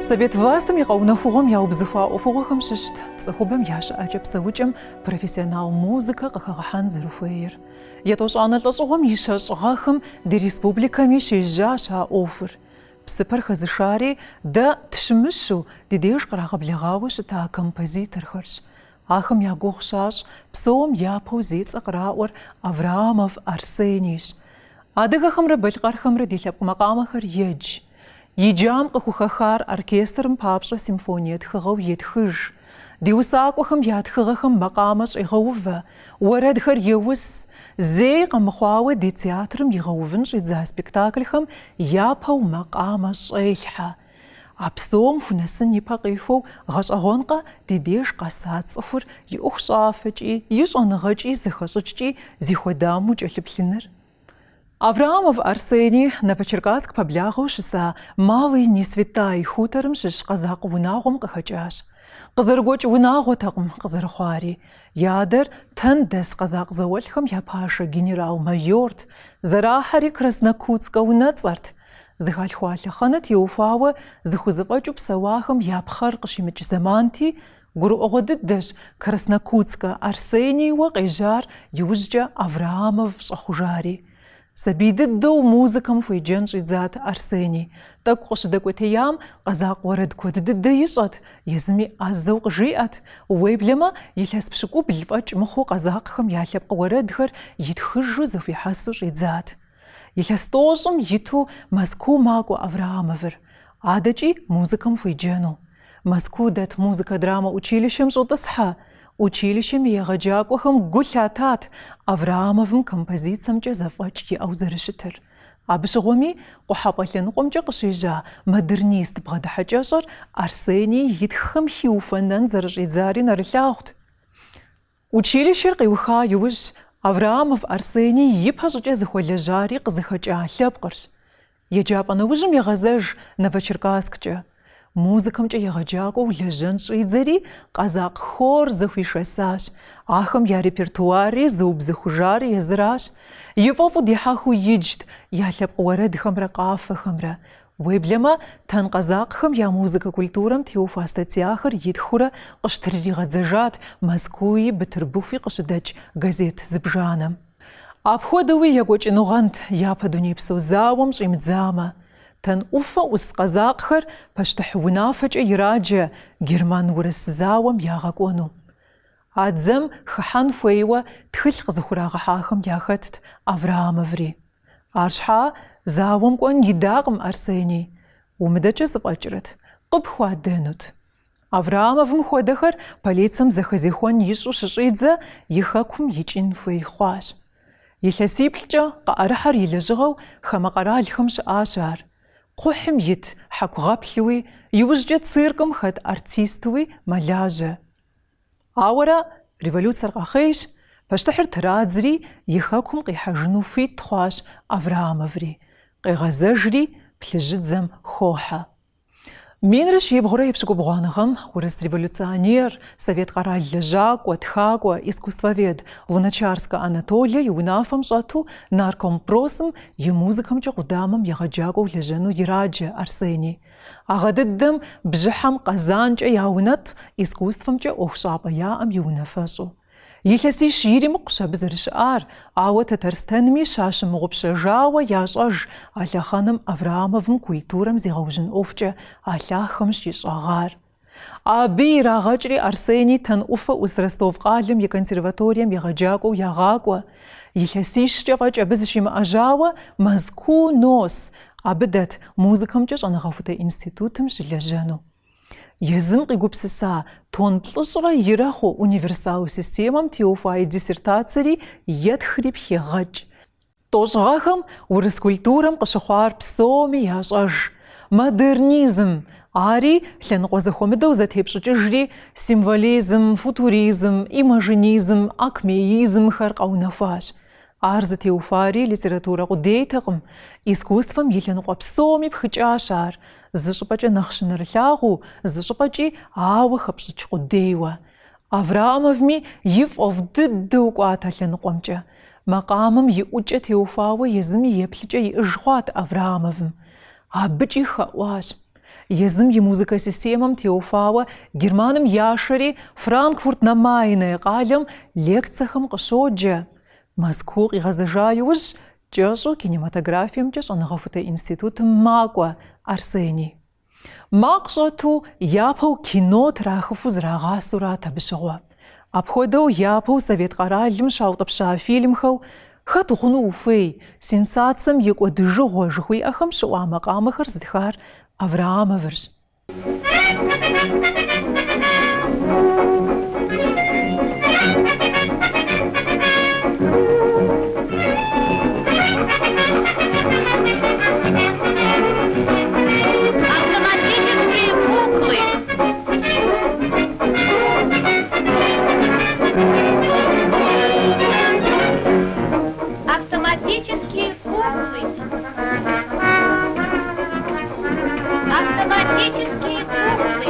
Совет властым и къэунэхугъуэм яубзыхуа ӏуэхугъуэхэм щыщт цӏыхубэм я щыӏэкӏэ-псэукӏэм профессионал музыкэ къыхэгъэхьэн зэрыхуейр. Етӏощӏанэ лӏэщӏыгъуэм и щэщӏ гъэхэм ди республикэми щежьащ а ӏуэхур. Псыпэр хэзышари дэ тщымыщу ди деж кърагъэблэгъауэ щыта композиторхэрщ. Ахэм я гугъу щащӏ псом япэу зи цӏэ къраӏуэр Авраамов Арсенийщ. Адыгэхэмрэ балъкъэрхэмрэ ди лъэпкъ макъамэхэр едж. Иджам къыхухэхар оркестрым папщӏэ симфоние тхыгъэу етхыж. Ди усакӏуэхэм я тхыгъэхэм макъамэ щӏегъэувэ, уэрэдхэр еус. Зэи къэмыхъуауэ ди театрым игъэувын щӏидза спектаклхэм япэу макъамэ щӏелъхьэ. А псом хунэсын ипэ къихуэу гъэщӏэгъуэнкъэ ди деж къэса цӏыхур и ӏуэхущӏафэкӏи, и щӏэныгъэкӏи, зэхэщӏыкӏкӏи зихуэдам укӏэлъыплъыныр? Авраамов Арсений Новочеркасск пэблагъэу щыса Малый Несветай хуторым щыщ къэзакъ унагъуэм къыхэкӏащ. Къызэрыгуэкӏ унагъуэтэкъым къызэрыхъуари. И адэр Тэн дэс къэзакъ зауэлӏхэм я пашэ генерал-майорт, зэрахьэри Краснокутскэ унэцӏэрт. Зыхалъхуа лъэхъэнэ теухуауэ зыхузэфӏэкӏыу псэуахэм я пхъэр къыщимыкӏ зэманти, Гурыӏуэгъуэ дыдэщ Краснокутскэ Арсенийуэ къежьар иужькӏэ Авраамов щӏэхъужари. Сабий дыдэу музыкэм хуеджэн щӏидзат Арсений. Тӏэкӏу къыщыдэкӏуэтеям къэзакъ уэрэд куэд дыдэ ищӏэт, езыми ӏэзэу къыжиӏэт. Уеблэмэ, илъэс пщыкӏубл фӏэкӏ мыхъуу къэзакъхэм я лъэпкъ уэрэдхэр итхыжу зэхуихьэсу щӏидзат. Илъэс тӏощӏым иту Мэзкуу макӏуэ Авраамовыр, адэкӏи музыкэм хуеджэну. Мэзкуу дэт музыкэ-драмэ училищэм щӏотӏысхьэ. Училищэм и егъэджакӏуэхэм гу лъатат Авраамовым композицэмкӏэ зэфӏэкӏ иӏэу зэрыщытыр. Абы щыгъуэми, къухьэпӏэ лъэныкъуэмкӏэ къыщежьа модернист бгъэдыхьэкӏэщӏэр Арсений итххэм хиухуэнэн зэрыщӏидзари нэрылъагъут. Училищэр къиуха иужь, Авраамов Арсений ипэ щӏыкӏэ зыхуэлэжьари къызыхэкӏа лъэпкъырщ. Еджапӏэ нэужьым егъэзэж Новочеркассккӏэ. Музыкэмкӏэ егъэджакӏуэу лэжьэн щӏидзэри, къэзакъ хор зэхуишэсащ. Ахэм я репертуарри зыубзыхужар езыращ. Ифӏэфӏу дихьэхыу иджт я лъэпкъ уэрэдхэмрэ къафэхэмрэ. Уеблэмэ, тэн къэзакъхэм я музыкэ культурэм теухуа статьяхэр итхыурэ къыщытрыригъэдзэжат Мэзкууи Бытырбыхуи къыщыдэкӏ газет зыбжанэм. Апхуэдэуи екӏуэкӏынугъэнт Япэ дунейпсо зауэм щӏимыдзамэ. Тэн ӏуфэ ӏус къэзакъхэр пащтыхь унафэкӏэ ираджэ герман-урыс зауэм ягъэкӏуэну. А дзэм хыхьэн хуейуэ тхылъ къызыхурагъэхьахэм яхэтт Авраамоври. Арщхьа зауэм кӏуэн идакъым Арсений. Умыдэкӏэ зэфӏэкӏрэт, къыпхуадэнут. Авраамовым хуэдэхэр полицэм зэхэзехуэн ищӏу щыщӏидзэ и хэкум икӏын хуей хъуащ. Илъэсиплӏкӏэ къыӏэрыхьэр и лэжьыгъэу хамэ къэралхэм щыӏащ ар. Кхъухьым ит хьэкугъэплъуи, иужькӏэ циркым хэт артистуи мэлажьэ. Ауэрэ революцэр къэхъейщ, пащтыхьыр традзри, и хэкум къихьэжыну хуит хъуащ Авраамоври, къегъэзэжри плъыжьыдзэм хохьэ. Минрэ щибгъурэ епщыкӏубгъуанэ гъэм урыс революционер, совет къэрал лэжьакӏуэ, тхакӏуэ, искусствовед Луначарскэ Анатолэ и унафэм щӏэту Наркомпросым и музыкэмкӏэ къудамэм егъэджакӏуэу лэжьэну ираджэ Арсений. А гъэ дыдэм бжьыхьэм Къэзанкӏэ яунэтӏ искусствэмкӏэ ӏуэхущӏапӏэ яӏэм и унафэщӏу. Илъэсищ иримыкъущ абы зэрыщыӏар, ауэ Тэтэрстэнми щащымыгъупщэжауэ ящӏэж а лъэхъэнэм Авраамовым культурэм зегъэужьын ӏуэхукӏэ а лъахэм щищӏэгъар. Абы ирагъэкӏри Арсений Тэн ӏуфэ ӏус Ростов къалэм и консерваторием егъэджакӏуэу ягъакӏуэ. Илъэсищкӏэ фӏэкӏ абы зыщимыӏэжьауэ Мэзкуу нос, абы дэт музыкэмкӏэ щӏэныгъэхутэ институтым щылэжьэну. Езым къигупсыса тон плӏыщӏрэ ирэ хъу универсал системэм теухуа и диссертацэри етхри пхегъэкӏ. Тӏощӏ гъэхэм урыс культурэм къыщыхъуар псоми ящӏэж. Модернизм, ари лъэныкъуэ зэхуэмыдэу зэтепщӏыкӏыжри, символизм, футуризм, имажинизм, акмеизмхэр къэунэхуащ. Ар зытеухуари литературэ къудейтэкъым, искусствэм и лъэныкъуэ псоми пхыкӏащ ар, зы щӏыпӏэкӏэ нэхъ щынэрылъагъуу, зы щӏыпӏэкӏи ауэ хэпщӏыкӏ къудейуэ. Авраамовми и фӏэфӏ дыдэу кӏуат а лъэныкъуэмкӏэ. Макъамэм и ӏукӏэ теухуауэ езым и еплъыкӏэ иӏэж хъуат Авраамовым. Абыкӏи хэӏуащ. Езым и музыкэ системэм теухуауэ Германым яшэри, Франкфурт на Майне къалэм лекцэхэм къыщоджэ. Мэзкуу къигъэзэжа иужь, кӏэщӏу кинематографиемкӏэ щӏэныгъэхутэ институтым макӏуэ Арсений. Макъ щӏэту япэу кино трахыфу зрагъасэурат абы щыгъуэ. Апхуэдэу япэу Совет къэралым щаутӏыпща фильмхэу Хэт ухъуну ухуей, Сенсацэм и кӏуэдыжыгъуэ жыхуиӏэхэм щыӏуа макъамэхэр зытхар Авраамовырщ. Автоматические куклы. Автоматические куклы. Автоматические куклы.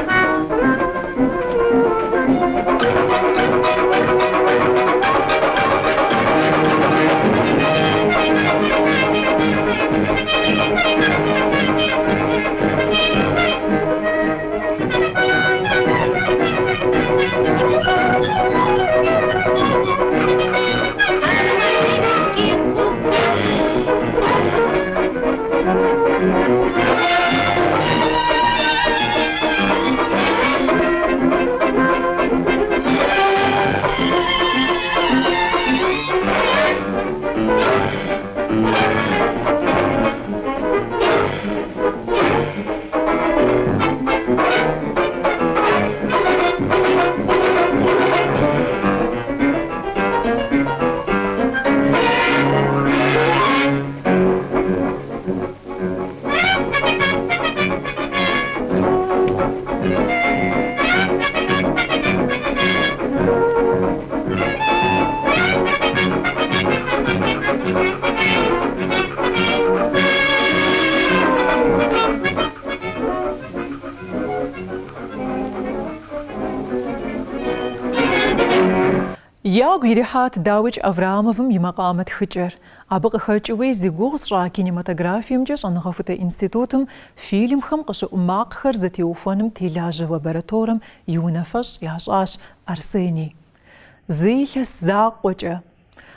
Ягу ирихьат, дауикӏ, Авраамовым и макъамэ тхыкӏэр. Абы къыхэкӏыуи зи гугъу сщӏа кинематографиемкӏэ щӏэныгъэхутэ институтым фильмхэм къыщыӏу макъхэр зэтеухуэным телажьэ лабораторэм и унафэщӏ ящӏащ Арсений. Зы илъэс закъуэкӏэ.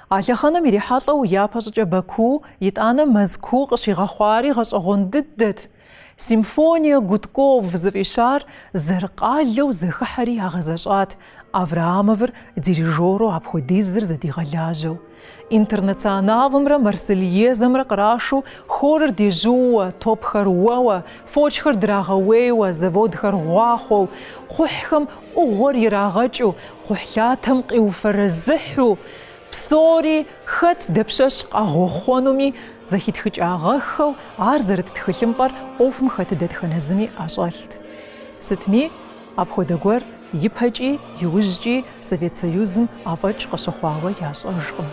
А лъэхъэнэм ирихьэлӏэу япэщӏыкӏэ Баку, итӏанэ Мэзкуу къыщигъэхъуари гъэщӏэгъуэн дыдэт. Симфония гудков зыфӏищар зэрыкъалэу зэхыхьэри ягъэзэщӏат, Авраамовыр дирижеру апхуэдизыр зэдигъэлажьэу. Интернационалымрэ Марсельезэмрэ кърашу хорыр дежьууэ, топхэр уэуэ, фочхэр драгъэуейуэ, заводхэр гъуахъуэу, кхъухьхэм ӏугъуэр ирагъэкӏыу, кхъухьлъатэм къиуфэрэзыхьу, псори хэт дапщэщ къагъуэхъуэнуми зэхитхыкӏагъэххэу ар зэрыт тхылъымпӏэр ӏуэхум хэт дэтхэнэ зыми ӏэщӏэлът. Сытми, апхуэдэ гуэр ипэкӏи иужькӏи Совет Союзым афӏэкӏ къыщыхъуауэ ящӏэжкъым.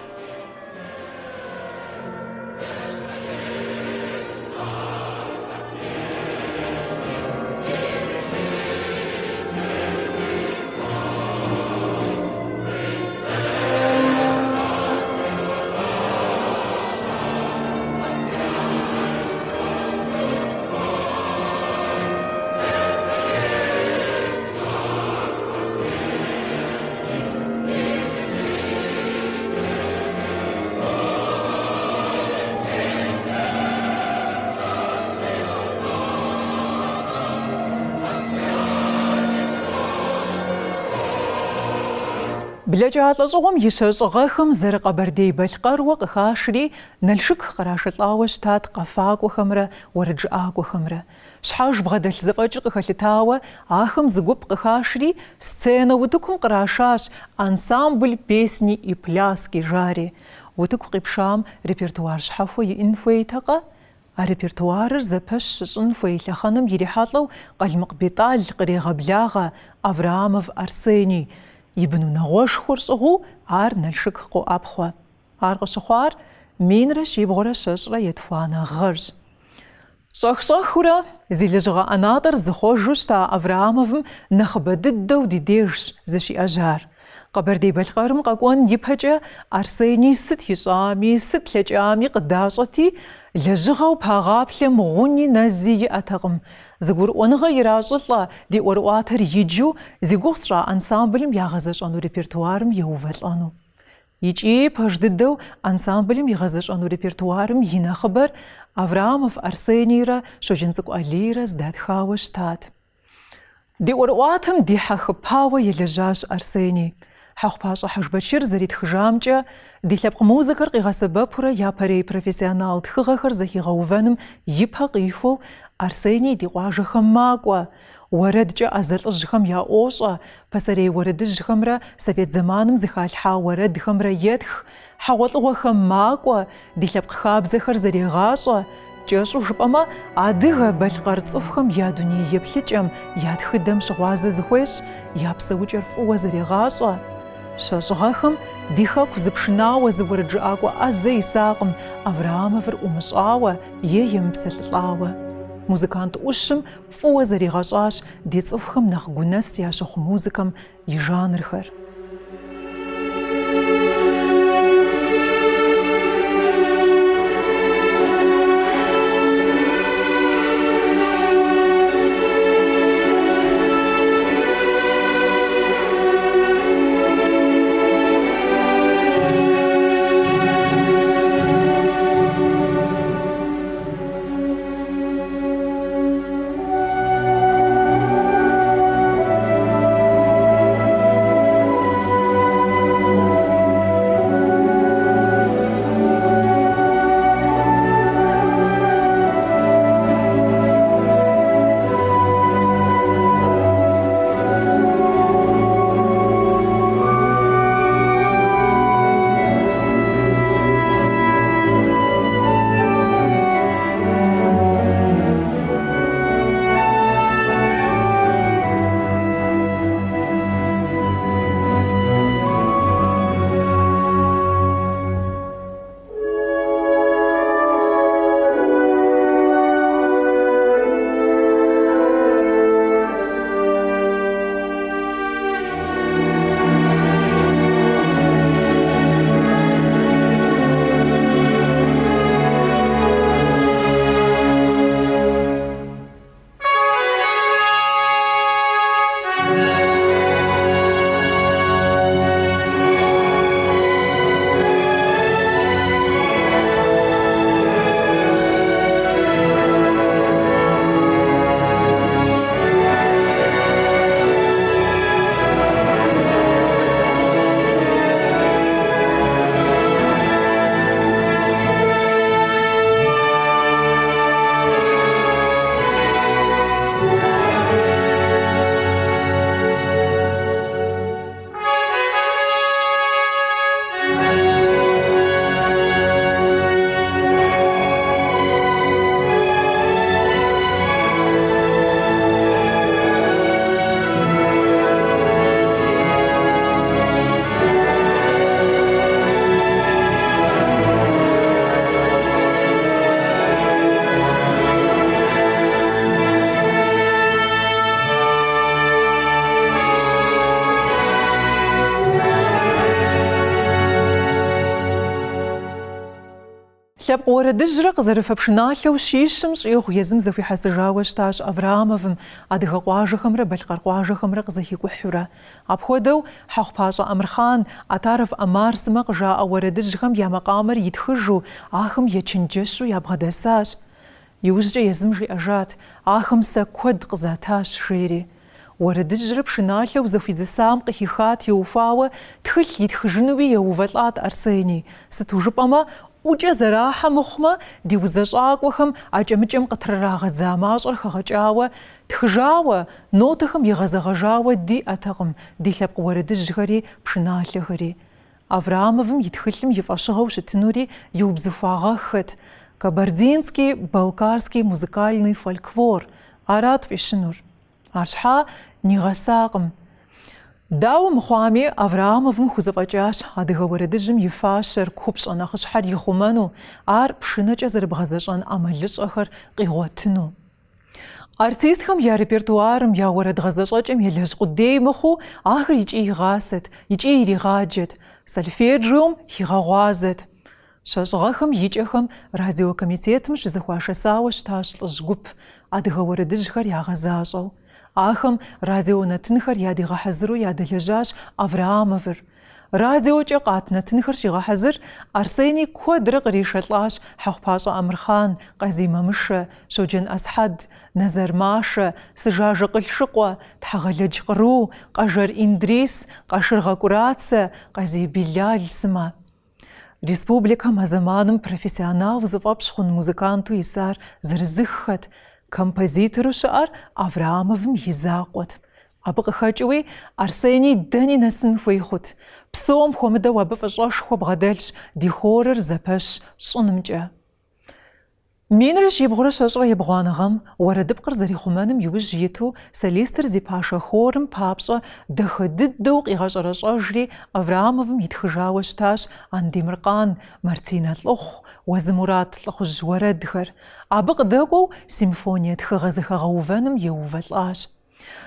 Блэкӏа лӏэщӏыгъуэм и щэщӏ гъэхэм зэры-Къэбэрдей-Балъкъэру къыхашри, Налшык кърашэлӏауэ щытат къэфакӏуэхэмрэ уэрэджыӏакӏуэхэмрэ. Щхьэж бгъэдэлъ зэфӏэкӏыр къыхэлъытауэ, ахэм зы гуп къыхашри, сценэ утыкум кърашащ Ансамбль песни и пляски жари. Утыку къипшам репертуар щхьэхуэ иӏэн хуейтэкъэ? А репертуарыр зэпэщ щыщӏын хуей лъэхъэнэм ирихьэлӏэу Къалмыкъ Бетӏал кърегъэблагъэ Авраамов Арсений. И бынунагъуэшхуэр щӏыгъуу ар Налшык къоӏэпхъуэ. Ар къыщыхъуар минрэ щибгъурэ щэщӏрэ етхуанэ гъэрщ. Щӏэх-щӏэхыурэ зи лэжьыгъэ ӏэнатӏэр зыхъуэжу щыта Авраамовым нэхъыбэ дыдэу ди дежщ зыщиӏэжьар. Къэбэрдей-Балъкъэрым къэкӏуэн ипэкӏэ Арсений сыт ищӏами, сыт лъэкӏами къыдащӏэти, лэжьыгъэу пагъаплъэм гъуни нэзи иӏэтэкъым. Зэгурыӏуэныгъэ иращӏылӏэ ди ӏуэрыӏуатэр иджу зи гугъу сщӏа ансамблым ягъэзэщӏэну репертуарым еувэлӏэну. Икӏи, пэж дыдэу, ансамблым игъэзэщӏэну репертуарым и нэхъыбэр Авраамов Арсенийрэ Щоджэнцӏыкӏу Алийрэ зэдатхауэ щытат. Ди ӏуэрыӏуатэм дихьэхыпауэ елэжьащ Арсений. Хьэхъупащӏэ Хьэжбэчыр зэритхыжамкӏэ, ди лъэпкъ музыкэр къигъэсэбэпурэ япэрей профессионал тхыгъэхэр зэхигъэувэным и пэ къихуэу Арсений ди къуажэхэм макӏуэ, Уэрэдкӏэ ӏэзэ лӏыжьхэм яӏуощӏэ, пасэрей уэрэдыжьхэмрэ совет зэманым зэхалъхьа уэрэдхэмрэ етх, хьэгъуэлӏыгъуэхэм макӏуэ, ди лъэпкъ хабзэхэр зэрегъащӏэ. Кӏэщӏу жыпӏэмэ, адыгэ, балъкъэр цӏыхухэм я дуней еплъыкӏэм, я тхыдэм щыгъуазэ зыхуещӏ, я псэукӏэр фӏыуэ зэрегъащӏэ. Щэщӏ гъэхэм ди хэку зы пшынауэ, зы уэрэджыӏакӏуэ ӏэзэ исакъым Авраамовыр ӏумыщӏауэ е емыпсэлъылӏауэ. Музыкант ӏущым Фӏыуэ зэригъэщӏащ ди цӏыхухэм нэхъ гунэс ящыхъу музыкэм и жанрхэр. Лъэпкъ уэрэдыжьрэ къызэрыфэ пшыналъэу щищым щӏигъу езым зэхуихьэсыжауэ щытащ Авраамовым, адыгэ къуажэхэмрэ балъкъэр къуажэхэмрэ къызэхикӏухьурэ. Апхуэдэу, Хьэхъупащӏэ Амырхъан, Отаров Омар сымэ къыжаӏэ уэрэдыжьхэм я макъамэр итхыжу, ахэм ечэнджэщу ябгъэдэсащ. Иужькӏэ езым жиӏэжат, Ахэм сэ куэд къызатащ, жери. Уэрэдыжьрэ пшыналъэу зэхуидзысам къыхиха теухуауэ тхылъ итхыжынуи еувэлӏат Арсений, сыту жыпӏэмэ, ӏукӏэ зэрахьэ мыхъумэ, ди узэщӏакӏуэхэм акӏэмыкӏэм къытрырагъэдза мащӏэр хэгъэкӏауэ, тхыжауэ, нотэхэм игъэзэгъэжауэ диӏэтэкъым ди лъэпкъ уэрэдыжьхэри пшыналъэхэри. Авраамовым и тхылъым и фӏэщыгъэу щытынури иубзыхуагъэххэт, Кабардинский, балкарский музыкальный фольклор, арат фӏищынур. Арщхьа нигъэсакъым. Дауэ мыхъуами, Авраамовым хузэфӏэкӏащ адыгэ уэрэдыжьым и фащэр, купщӏэ нэхъыщхьэр ихъумэну, ар пшынэкӏэ зэрыбгъэзэщӏэн ӏэмалыщӏэхэр къигъуэтыну. Артистхэм я репертуарым, я уэрэд гъэзэщӏэкӏэм елэжь къудей мыхъуу, ахэр икӏи игъасэт, икӏи иригъаджэт, сольфеджиом хигъэгъуазэт. Щэщӏ гъэхэм и кӏэхэм радиокомитетым щызэхуашэсауэ щытащ лӏыжь гуп, адыгэ уэрэдыжьхэр ягъэзащӏэу. Ахэм радионэтынхэр ядигъэхьэзыру ядэлэжьащ Авраамовыр. Радиокӏэ къат нэтынхэр щигъэхьэзыр Арсений куэдрэ къришэлӏащ Хьэхъупащӏэ Амырхъан, Къазий Мамышэ, Щоджэн ӏэсхьэд, Нэзэр Машэ, Сыжажэ Къылъшыкъуэ, Тхьэгъэлэдж Къру, Къэжэр Индрис, Къашыргъэ Кӏурацэ, Къазий Билал сымэ. Республикэм а зэманым профессионал зыфӏэпщ хъун музыканту исар зырызыххэт, композитору щыӏэр Авраамовым и закъуэт. Абы къыхэкӏыуи, Арсений дэни нэсын хуей хъут. Псом хуэмыдэу абы фӏыщӏэшхуэ бгъэдэлъщ ди хорыр зэпэщ щӏынымкӏэ. Минрэ щибгъурэ щэщӏрэ ебгъуанэ гъэм уэрэдыпкъыр зэрихъумэным иужь иту солистыр зи пашэ хорым папщӏэ дахэ дыдэу къигъэщӏэрэщӏэжри Авраамовым итхыжауэ щытащ Андемыркъан, Мартинэ лӏыхъу, Уэзы Мурат лӏыхъужь уэрэдхэр. Абы къыдэкӏуэу симфоние тхыгъэ зэхэгъэувэным еувэлӏащ.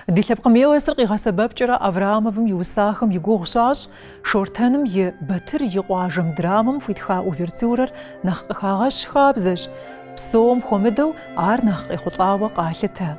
Ди лъэпкъ мелосыр къигъэсэбэпкӏэрэ Авраамовым иусахэм и гугъу щащӏ Шортэным и Батыр и къуажэм драмэм хуитха увертюрэр нэхъ къыхагъэщ хабзэщ, псом хуэмыдэу ар нэхъ къехъулӏауэ къалъытэ.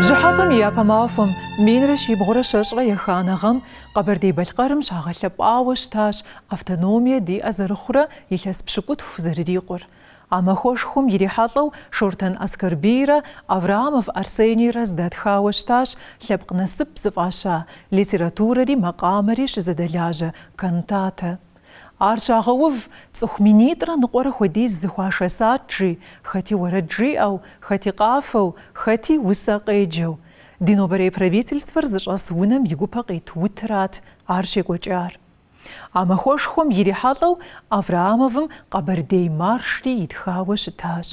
Бжьыхьэпэм и япэ махуэм, минрэ щибгъурэ щэщӏрэ еханэ гъэм Къэбэрдей-Балъкъэрым щагъэлъэпӏауэ щытащ автономие диӏэ зэрыхъурэ илъэс пщыкӏутху зэрырикъур. А махуэшхуэм ирихьэлӏэу Шортэн Аскэрбийрэ Авраамов Арсенийрэ зэдатхауэ щытащ Лъэпкъ насып зыфӏаща литературэри макъамэри щызэдэлажьэ кантатэ. Ар щагъэув цӏыху минитӏрэ ныкъуэрэ хуэдиз зэхуашэсат, жи, хэти уэрэд жиӏэу, хэти къафэу, хэти усэ къеджэу. Ди нобэрей правительствэр зыщӏэс унэм и гупэ къит утырат ар щекӏуэкӏар. А махуэшхуэм ирихьэлӏэу Авраамовым Къэбэрдей маршри итхауэ щытащ.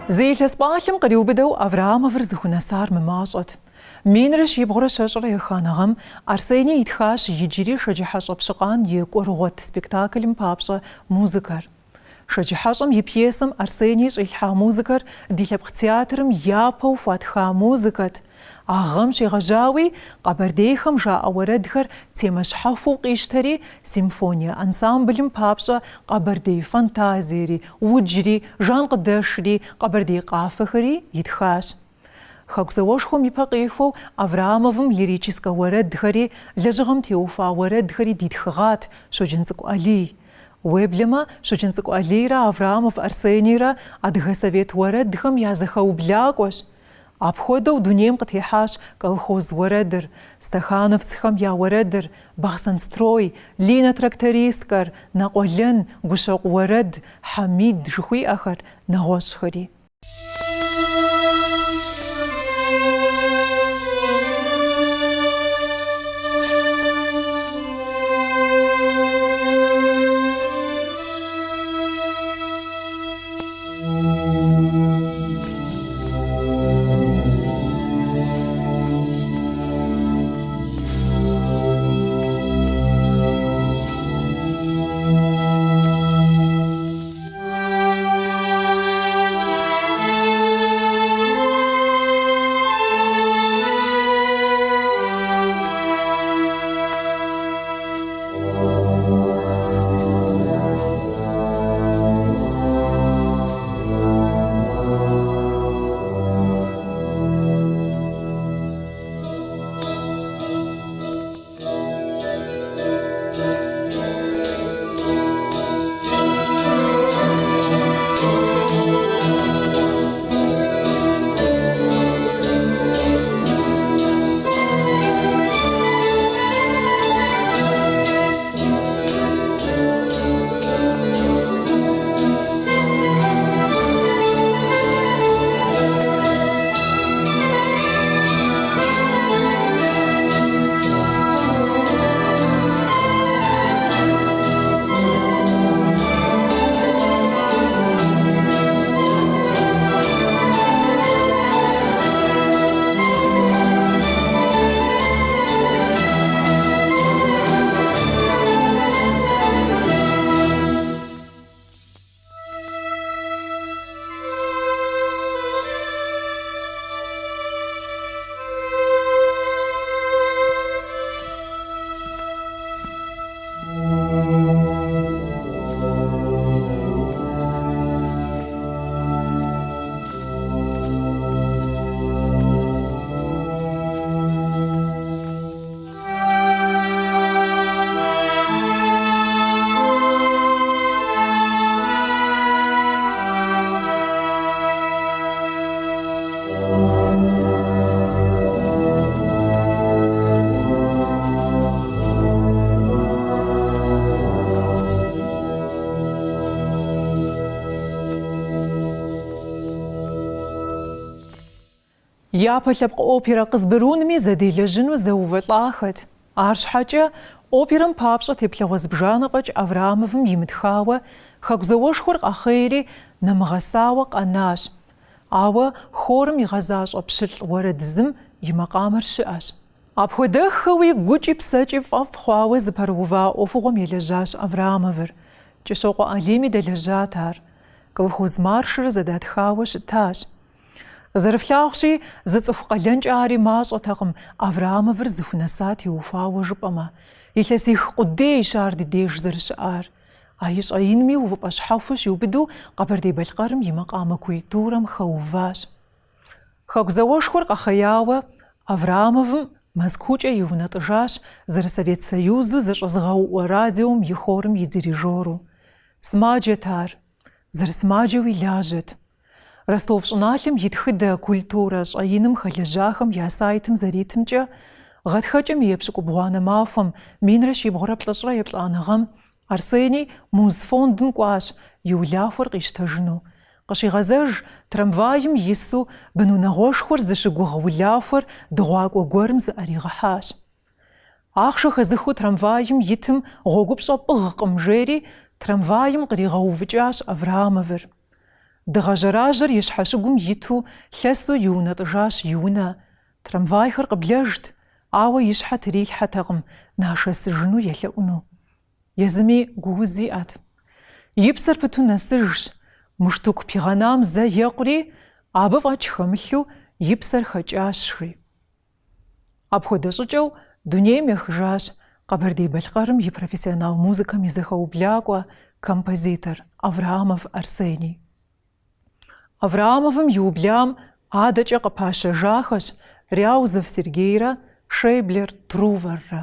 Зы илъэс пӏалъэм къриубыдэу Авраамовыр зыхунэсар мымащӏэт. Минрэ щибгъурэ щэщӏрэ еханэ гъэм Арсений итхащ иджыри Шэджыхьэщӏэ Пщыкъан и Кӏуэрыгъуэт спектаклым папщӏэ музыкэр. Шэджыхьэщӏэм и пьесэм Арсений щӏилъхьа музыкэр ди лъэпкъ театрым япэу хуатха музыкэт. А гъэм щегъэжьауи, къэбэрдейхэм жаӏэ уэрэдхэр темэ щхьэхуэу къищтэри, симфоние ансамблым папщӏэ къэбэрдей фантазиери, уджри, жанкъыдэшри, къэбэрдей къафэхэри итхащ. Хэку зауэшхуэм и пэ къихуэу Авраамовым лирическэ уэрэдхэри, лэжьыгъэм теухуа уэрэдхэри дитхыгъат Щоджэнцӏыкӏу Алий. Уеблэмэ, Щоджэнцӏыкӏу Алийрэ Авраамов Арсенийрэ адыгэ совет уэрэдхэм я зэхэублакӏуэщ. Апхуэдэу дунейм къытехьащ колхоз уэрэдыр, стахановцхэм я уэрэдыр, Бахъсэнстрой, Линэ трактористкэр, Нэкъуэлэн, Гущэкъу уэрэд, Хьэмид жыхуиӏэхэр, нэгъуэщӏхэри. Япэ лъэпкъ оперэ Къызбрунми зэделэжьыну зэувэлӏахэт. Арщхьэкӏэ оперэм папщӏэ теплъэгъуэ зыбжанэ фӏэкӏ Авраамовым имытхауэ, Хэку зауэшхуэр къэхъейри, нэмыгъэсауэ къэнащ. Ауэ хорым игъэзащӏэ пщылӏ уэрэд зым и макъамэр щыӏэщ. Апхуэдэххэуи гукӏи псэкӏи фӏэфӏ хъуауэ зыпэрыува ӏуэхугъуэм елэжьащ Авраамовыр. Кӏыщокъуэ Алийми дэлэжьат ар. Колхоз маршыр зэдатхауэ щытащ. Зэрыфлъагъущи, зы цӏыху къалэнкӏэ ари мащӏэтэкъым Авраамовыр зыхунэса теухуауэ жыпӏэмэ. Илъэсих къудейщ ар ди деж зэрыщыӏар. А и щӏэинми увыпӏэ щхьэхуэ щиубыду Къэбэрдей-Балъкъэрым и макъамэ культурэм хэуващ. Хэку зауэшхуэр къэхъеяуэ, Авраамовым Мэзкуукӏэ иунэтӏыжащ зэры-Совет Союзу зэщӏэзыгъэуӏуэ радиом и хорым и дирижеру. Сымаджэт ар. Зэрысымаджэуи лажьэт. Ростов щӏыналъэм и тхыдэ, культурэ щӏэиным хэлэжьахэм я сайтым зэритымкӏэ, гъатхэкӏэм и епщыкӏубгъуанэ махуэм, минрэ щибгъурэ плӏыщӏрэ еплӏанэ гъэм, Арсений Музфондым кӏуащ и улахуэр къищтэжыну. Къыщигъэзэж трамвайм ису бынунагъуэшхуэр зыщыгугъ улахуэр дыгъуакӏуэ гуэрым зыӏэригъэхьащ. Ахъшэ хэзыхыу трамвайм итым гъуэгупщӏэ пӏыгъкъым, жери трамвайм къригъэувыкӏащ Авраамовыр. Дыгъэ жьэражьэр и щхьэщыгум иту лъэсу иунэтӏыжащ и унэ. Трамвайхэр къыблэжт, ауэ и щхьэ трилъхьэтэкъым нашэсыжыну елъэӏуну. Езыми гууз иӏэт. И псэр пыту нэсыжщ, муштук пигъэнам зэ екъури, абы фӏэкӏ хэмылъу и псэр хэкӏащ, жи. Апхуэдэ щӏыкӏэу дунейм ехыжащ Къэбэрдей-Балъкъэрым и профессионал музыкэм и зэхэублакӏуэ, композитор Авраамов Арсений. Авраамовым иублам адэкӏэ къыпащэжахэщ Ряузов Сергейрэ Шейблер Труворрэ.